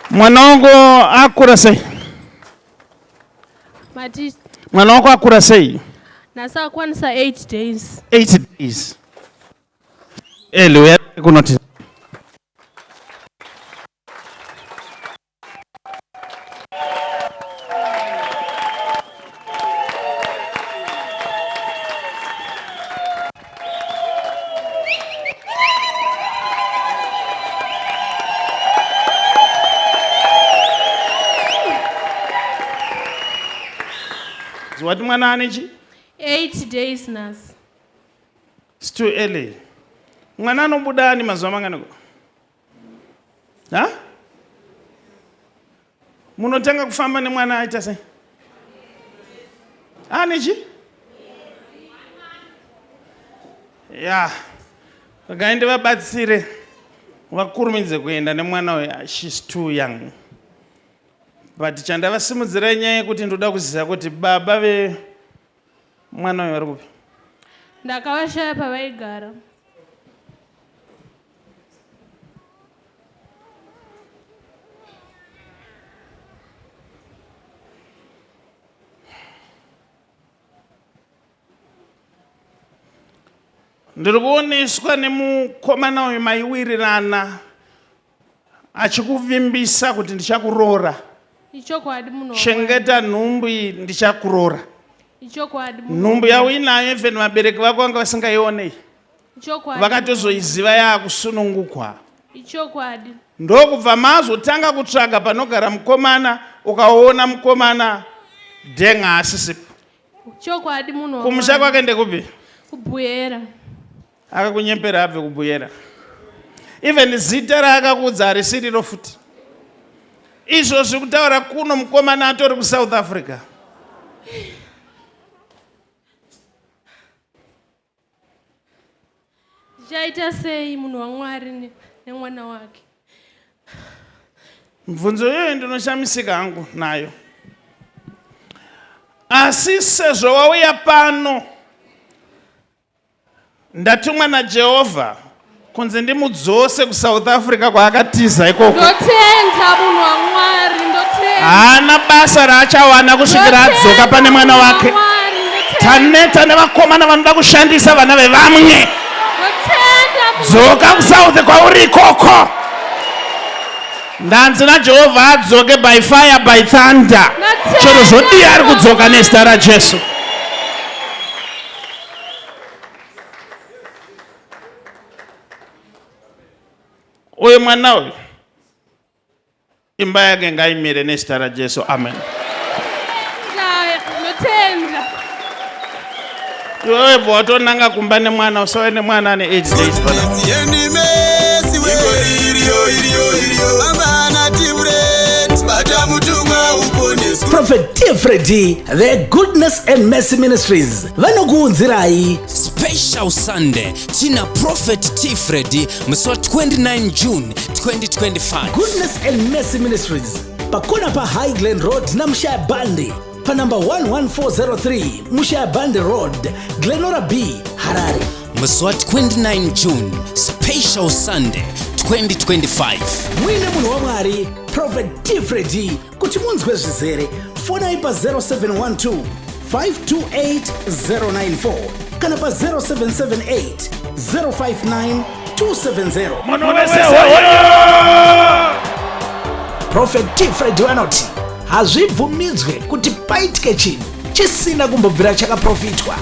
Mwana wangu akura sei? Mati Mwana wako akura sei? Nhasi akwanisa 8 days. 8 days. Eli uya kunoti Wati mwana ane chi? 8 days nhasi. It's too early. Mwana anobuda ani mazuva manganiko? Ha? Munotanga kufamba nemwana aita sei? Ane chi? Ya. Regai ndivabatsire vakurumidze kuenda nemwana uyu. She's too young. But chandavasimudzira inyaya yekuti ndoda kuziva kuti baba ve mwana uyu vari kupi? Ndakavashaya pavaigara. Ndiri kuoneswa nemukomana uyu maiwirirana achikuvimbisa kuti ndichakuroora. Ichokwadi munhu Chengeta nhumbu iyi ndichakuroora. Ichokwadi Nhumbu yauinayo even vabereki vako vanga vasingaione. Ichokwadi. Vakatozoiziva yaakusunungukwa. Ichokwadi. Ndokubva mazotanga kutsvaga panogara mukomana ukaona mukomana dhenga asisipo. Chokwadi munhu Kumusha kwake ndekupi? Kubuyera. Akakunyepera abve kubuyera. Even zita raakakuudza harisiriro futi. Izvozvi kutaura kuno mukomana atori kuSouth Africa. Ndichaita sei munhu waMwari nemwana wake? Mibvunzo iyoyo ndinoshamisika hangu nayo. Asi sezvo wauya pano Ndatumwa naJehovha kunzi ndimudzose kuSouth Africa kwaakatiza ikoko. Ndotenda munhu waMwari, ndotenda. Haana basa raachawana kusvikira adzoka pane mwana wake. Taneta nevakomana vanoda kushandisa vana vevamwe. Dzoka kuSouth kwauri ikoko. Ndanzi naJehovha adzoke by fire by thunder. Chero zvodii ari kudzoka nezita raJesu. Uyu mwana uyu imba yake ngaimire nezita raJesu. Amen. Ndotenda. Iwewe bva watonanga kumba nemwana usauye nemwana ane 8 days pana. Prophet T. Freddy, the Goodness and Mercy Ministries vanokuunzirai Special Sunday tina Prophet T Freddy musi wa 29 June 2025. Goodness and Mercy Ministries pakona pa High Glen Road naMushaya Bandi panamba 11403 Mushaya Bandi Road, Glenora B, Harare. Musi wa 29 June Special Sunday 2025. Muine munhu waMwari Prophet T Freddy Kuti munzwe zvizere, fonai pa 0712 528 094 kana pa 0778 059 270. Munhu wese hoyo! Prophet T Freddy vanoti hazvibvumidzwe kuti paitike chinhu chisina kumbobvira chakaprofitwa.